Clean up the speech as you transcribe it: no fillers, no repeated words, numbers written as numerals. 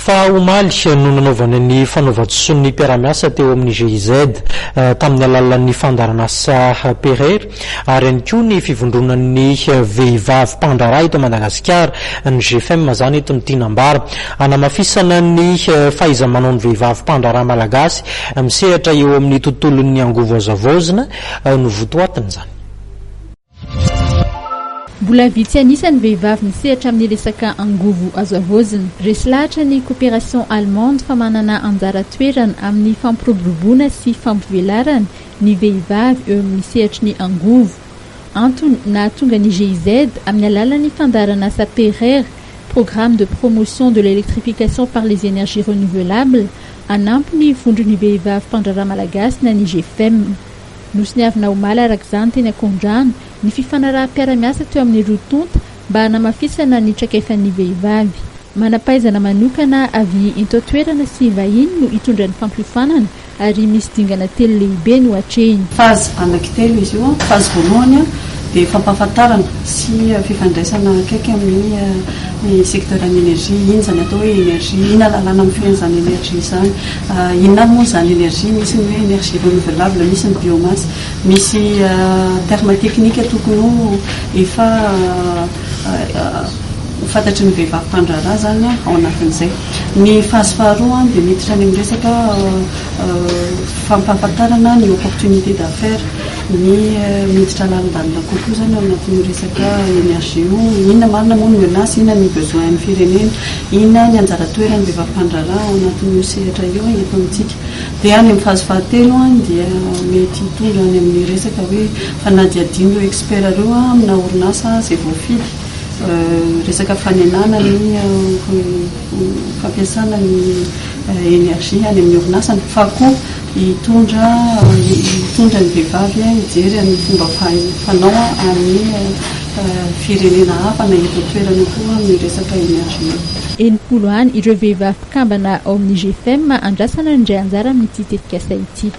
Fa omaly no nanaovana ny fanaovan-tsoa ny mpiara-miasa teo amin'ny GIZ tamin'ny alalan'ny fandaharanasa PERER ary ihany koa ny fivondronan'ny vehivavy mpandraharaha eto Madagasikara, ny GFM izany eto no tiana ambara. Hanamafisana ny fahaiza-manaon'ny vehivavy mpandraharaha malagasy misehatra eo amin'ny tontolon'ny angovo azo havaozina no votoatin'izany. Mbola vitsy an'isa ny vehivavy misehatra amin'ny resaka angovo azo havaozina. Resy lahatra ny Coopération allemande fa manana anjara toerana amin'ny fampiroboroboana sy fampivelarana ny vehivavy eo amin'ny sehatry ny angovo. Antony nahatonga ny GIZ amin'ny alalan'ny fandaharanasa PERER, Programme de Promotion de l'Electrification par les Energies Renouvelables, hanampy ny vondron'ny vehivavy mpandraharaha malagasy na ny GFEM. Nosoniavina omaly araka izany teny Ankorondrano ny fifanaraham-piara-miasa teo amin'ny roa tonta mba hanamafisana ny traikefan'ny vehivavy. Manam-pahaizana manokana avy eto an-toerana sy vahiny no hitondra ny fampiofanana ary misy dingana telo lehibe no hatrehiny. Phase anankitelo izy io. Phase voalohany dia fampahafantarana sy fifandraisana akaiky amin'ny secteur ny énergie. Inona izany atao hoe énergie? Inona lalàna mifehy an'izany énergie izany? Inona avy moa izany énergie? Misy ny hoe énergie renouvelable, misy ny biomasse, misy terme technique tokony ho efa ho fantatry ny vehivavy mpandraharaha izany ao anatin'izay. Ny phase faharoa dia miditra any amin'ny resaka fampahafantarana ny opportunité d'affaires, ny miditra lalindalina kokoa izany ao anatin'io resaka énergie io, inona marina moa ny menace, inona ny besoin ny firenena, inona ny anjara toeran'ny vehivavy mpandraharaha ao anatin'io sehatra io eto amintsika. Dia any amin'ny phase fahatelo dia mety hitondra any amin'ny resaka hoe fanadihadiana ireo experts ireo amina orinasa izay voafidy, resaka fanenana ny fampiasana ny énergie any amin'ny orinasany fa koa hitondra hitondra ny vehivavy hijery ny fomba fanao amin'ny firenena hafa na eto an-toerana koa amin'ny resaka énergie. 60 any ireo vehivavy mpikambana ao amin'ny GFM andrasana handray anjara amin'ity tetikasa ity.